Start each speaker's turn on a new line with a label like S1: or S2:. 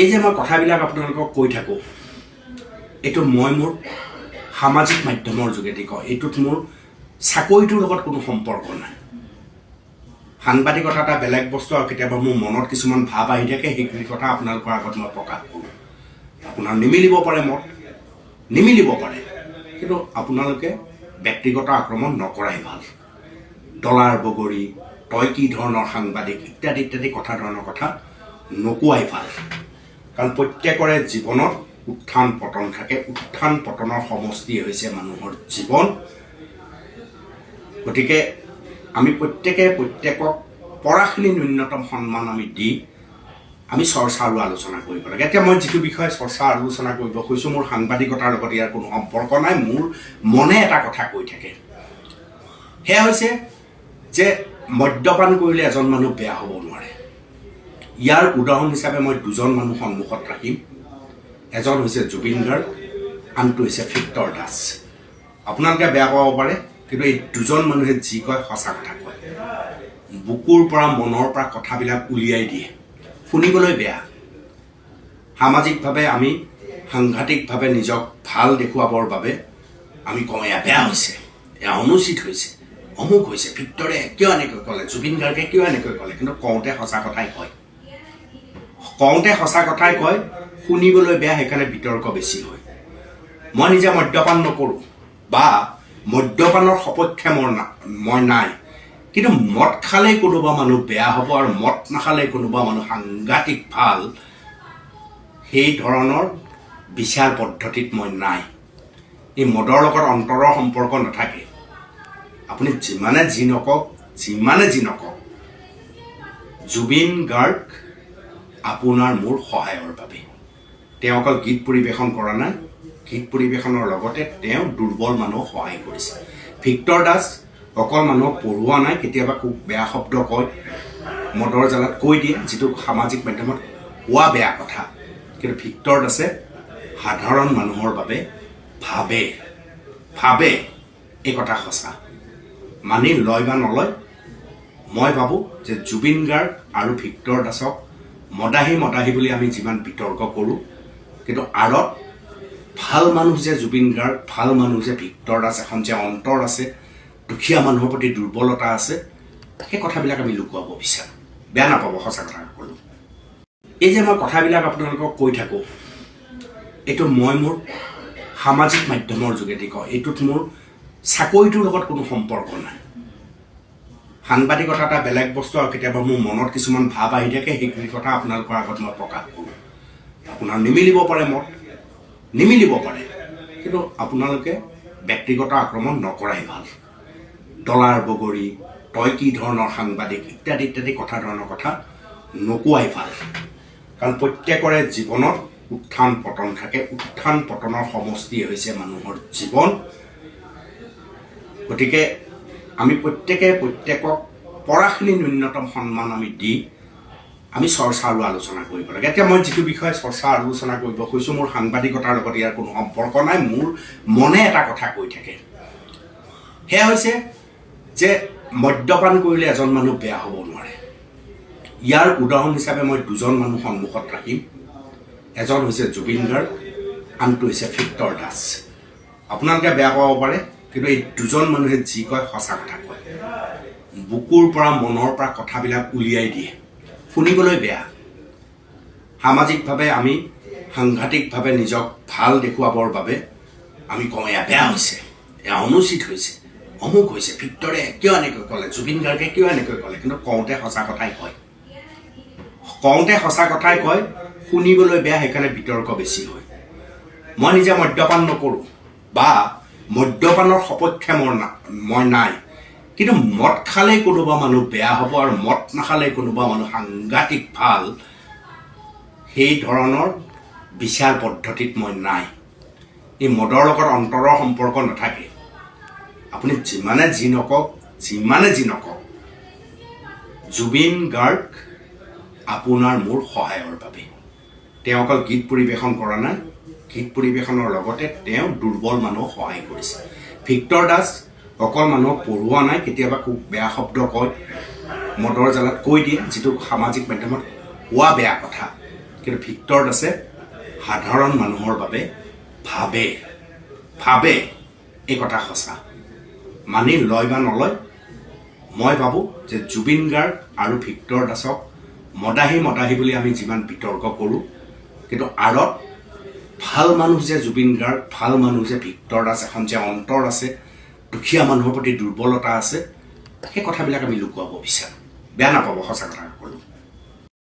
S1: এই যে মই কথাবিলাক আপোনালোকক কৈ থাকোঁ, এইটো মই মোৰ সামাজিক মাধ্যমৰ যোগেদি কওঁ। এইটোত মোৰ চাকৰিটোৰ লগত কোনো সম্পৰ্ক নাই। সাংবাদিকতা এটা বেলেগ বস্তু আৰু কেতিয়াবা মোৰ মনত কিছুমান ভাৱ আহি থাকে, সেইখিনি কথা আপোনালোকৰ আগত মই প্ৰকাশ কৰোঁ। আপোনাৰ নিমিলিব পাৰে মত, নিমিলিব পাৰে, কিন্তু আপোনালোকে ব্যক্তিগত আক্ৰমণ নকৰাই ভাল। ডলাৰ বগৰী, তই কি ধৰণৰ সাংবাদিক, ইত্যাদি ইত্যাদি কথা ধৰণৰ কথা নোকোৱাই ভাল। কাৰণ প্ৰত্যেকৰে জীৱনত উত্থান পতন থাকে। উত্থান পতনৰ সমষ্টিয়ে হৈছে মানুহৰ জীৱন। গতিকে আমি প্ৰত্যেকে প্ৰত্যেকক পৰাখিনি ন্যূনতম সন্মান আমি দি আমি চৰ্চা আৰু আলোচনা কৰিব লাগে। এতিয়া মই যিটো বিষয়ে চৰ্চা আলোচনা কৰিব খুজিছোঁ, মোৰ সাংবাদিকতাৰ লগত ইয়াৰ কোনো সম্পৰ্ক নাই। মোৰ মনে এটা কথা কৈ থাকে, সেয়া হৈছে যে মদ্যপান কৰিলে এজন মানুহ বেয়া হ'ব নোৱাৰে। ইয়াৰ উদাহৰণ হিচাপে মই দুজন মানুহ সন্মুখত ৰাখিম। এজন হৈছে জুবিন গাৰ্গ, আনটো হৈছে ভিক্টৰ দাস। আপোনালোকে বেয়া পাব পাৰে, কিন্তু এই দুজন মানুহে যি কয় সঁচা কথা কয়। বুকুৰ পৰা, মনৰ পৰা কথাবিলাক উলিয়াই দিয়ে। শুনিবলৈ বেয়া। সামাজিকভাৱে আমি সাংঘাতিকভাৱে নিজক ভাল দেখুৱাবৰ বাবে আমি কওঁ, এয়া বেয়া হৈছে, এয়া অনুচিত হৈছে, অমুক হৈছে, ভিক্টৰে কিয় এনেকৈ ক'লে, জুবিন গাৰ্গে কিয় এনেকৈ ক'লে। কিন্তু কওঁতে সঁচা কথাই কয়, কওঁতে সঁচা কথাই কয়। শুনিবলৈ বেয়া, সেইকাৰণে বিতৰ্ক বেছি হয়। মই নিজে মদ্যপান নকৰোঁ বা মদ্যপানৰ সপক্ষে মই নাই, কিন্তু মদ খালেই কোনোবা মানুহ বেয়া হ'ব আৰু মদ নাখালে কোনোবা মানুহ সাংঘাতিক ভাল, সেই ধৰণৰ বিচাৰ পদ্ধতিত মই নাই। এই মদৰ লগত অন্তৰৰ সম্পৰ্ক নাথাকে। আপুনি যিমানে যি নকওক, যিমানে যি নকওক, জুবিন গাৰ্গ আপোনাৰ মোৰ সহায়ৰ বাবে। তেওঁ অকল গীত পৰিৱেশন কৰা নাই, গীত পৰিৱেশনৰ লগতে তেওঁ দুৰ্বল মানুহক সহায় কৰিছে। ভিক্টৰ দাস অকল মানুহক পঢ়োৱা নাই, কেতিয়াবা খুব বেয়া শব্দ কয়, মদৰ জ্বালাত কৈ দিয়ে, যিটো সামাজিক মাধ্যমত কোৱা বেয়া কথা। কিন্তু ভিক্টৰ দাসে সাধাৰণ মানুহৰ বাবে ভাবে, ভাবে। এই কথা সঁচা, মানি লয় বা নলয়। মই ভাবোঁ যে জুবিন গাৰ্গ আৰু ভিক্টৰ দাসক মদাহী মদাহী বুলি আমি যিমান বিতৰ্ক কৰোঁ, কিন্তু আঁৰত ভাল মানুহ যে জুবিন গাৰ্গ, ভাল মানুহ যে ভিক্টৰ দাস, এখন যে অন্তৰ আছে, দুখীয়া মানুহৰ প্ৰতি দুৰ্বলতা আছে, সেই কথাবিলাক আমি লুকুৱাব বিচাৰোঁ। বেয়া নাপাব, সঁচা কথা ক'লোঁ। এই যে মই কথাবিলাক আপোনালোকক কৈ থাকোঁ, এইটো মই মোৰ সামাজিক মাধ্যমৰ যোগেদি কওঁ। এইটোত মোৰ চাকৰিটোৰ লগত কোনো সম্পৰ্ক নাই। সাংবাদিকতা এটা বেলেগ বস্তু আৰু কেতিয়াবা মোৰ মনত কিছুমান ভাৱ আহি থাকে, সেইখিনি কথা আপোনালোকৰ আগত মই প্ৰকাশ কৰোঁ। আপোনাৰ নিমিলিব পাৰে মত, নিমিলিব পাৰে, কিন্তু আপোনালোকে ব্যক্তিগত আক্ৰমণ নকৰাই ভাল। ডলাৰ বগৰী, তই কি ধৰণৰ সাংবাদিক, ইত্যাদি ইত্যাদি কথা ধৰণৰ কথা নোকোৱাই ভাল। কাৰণ প্ৰত্যেকৰে জীৱনত উত্থান পতন থাকে। উত্থান পতনৰ সমষ্টিয়ে হৈছে মানুহৰ জীৱন। গতিকে আমি প্ৰত্যেকে প্ৰত্যেকক পৰাখিনি ন্যূনতম সন্মান আমি দি আমি চৰ্চা আৰু আলোচনা কৰিব লাগে। এতিয়া মই যিটো বিষয়ে চৰ্চা আলোচনা কৰিব খুজিছোঁ, মোৰ সাংবাদিকতাৰ লগত ইয়াৰ কোনো সম্পৰ্ক নাই। মোৰ মনে এটা কথা কৈ থাকে, সেয়া হৈছে যে মদ্যপান কৰিলে এজন মানুহ বেয়া হ'ব নোৱাৰে। ইয়াৰ উদাহৰণ হিচাপে মই দুজন মানুহ সন্মুখত ৰাখিম। এজন হৈছে জুবিন গাৰ্গ, আনটো হৈছে ভিক্টৰ দাস। আপোনালোকে বেয়া পাব পাৰে, কিন্তু এই দুজন মানুহে যি কয় সঁচা কথা কয়। বুকুৰ পৰা, মনৰ পৰা কথাবিলাক উলিয়াই দিয়ে। শুনিবলৈ বেয়া। সামাজিকভাৱে আমি সাংঘাতিকভাৱে নিজক ভাল দেখুৱাবৰ বাবে আমি কওঁ, এয়া বেয়া হৈছে, এয়া অনুচিত হৈছে, অমুক হৈছে, ভিক্টৰে কিয় এনেকৈ ক'লে, জুবিন গাৰ্গে কিয় এনেকৈ ক'লে। কিন্তু কওঁতে সঁচা কথাই কয়, কওঁতে সঁচা কথাই কয়। শুনিবলৈ বেয়া, সেইকাৰণে বিতৰ্ক বেছি হয়। মই নিজে মদ্যপান নকৰোঁ বা মদ্যপানৰ সপক্ষে মই নাই, কিন্তু মদ খালেই কোনোবা মানুহ বেয়া হ'ব আৰু মদ নাখালে কোনোবা মানুহ সাংঘাতিক ভাল, সেই ধৰণৰ বিচাৰ পদ্ধতিত মই নাই। এই মদৰ লগত অন্তৰৰ সম্পৰ্ক নাথাকে। আপুনি যিমানে যি নকওক, যিমানে যি নকওক, জুবিন গাৰ্গ আপোনাৰ মোৰ সহায়ৰ বাবে। তেওঁ অকল গীত পৰিৱেশন কৰা নাই, গীত পৰিৱেশনৰ লগতে তেওঁ দুৰ্বল মানুহক সহায় কৰিছে। ভিক্টৰ দাস অকল মানুহক পঢ়োৱা নাই, কেতিয়াবা খুব বেয়া শব্দ কয়, মদৰ জ্বালাত কৈ দিয়ে, যিটো সামাজিক মাধ্যমত কোৱা বেয়া কথা। কিন্তু ভিক্টৰ দাসে সাধাৰণ মানুহৰ বাবে ভাবে, ভাবে। এই কথা সঁচা। কিন্তু ভিক্টৰ দাসে সাধাৰণ মানুহৰ বাবে ভাবে। ভাবে, এই কথা সঁচা। মানি লয় বা নলয়, মই ভাবোঁ যে জুবিন গাৰ্গ আৰু ভিক্টৰ দাসক মদাহী মদাহী বুলি আমি যিমান বিতৰ্ক কৰোঁ, কিন্তু আঁৰত ভাল মানুহ যে জুবিন গাৰ্গ, ভাল মানুহ যে ভিক্টৰ দাস, এখন যে অন্তৰ আছে, দুখীয়া মানুহৰ প্ৰতি দুৰ্বলতা আছে, সেই কথাবিলাক আমি লুকুৱাব বিচাৰোঁ। বেয়া নাপাব, সঁচা কথা ক'লোঁ।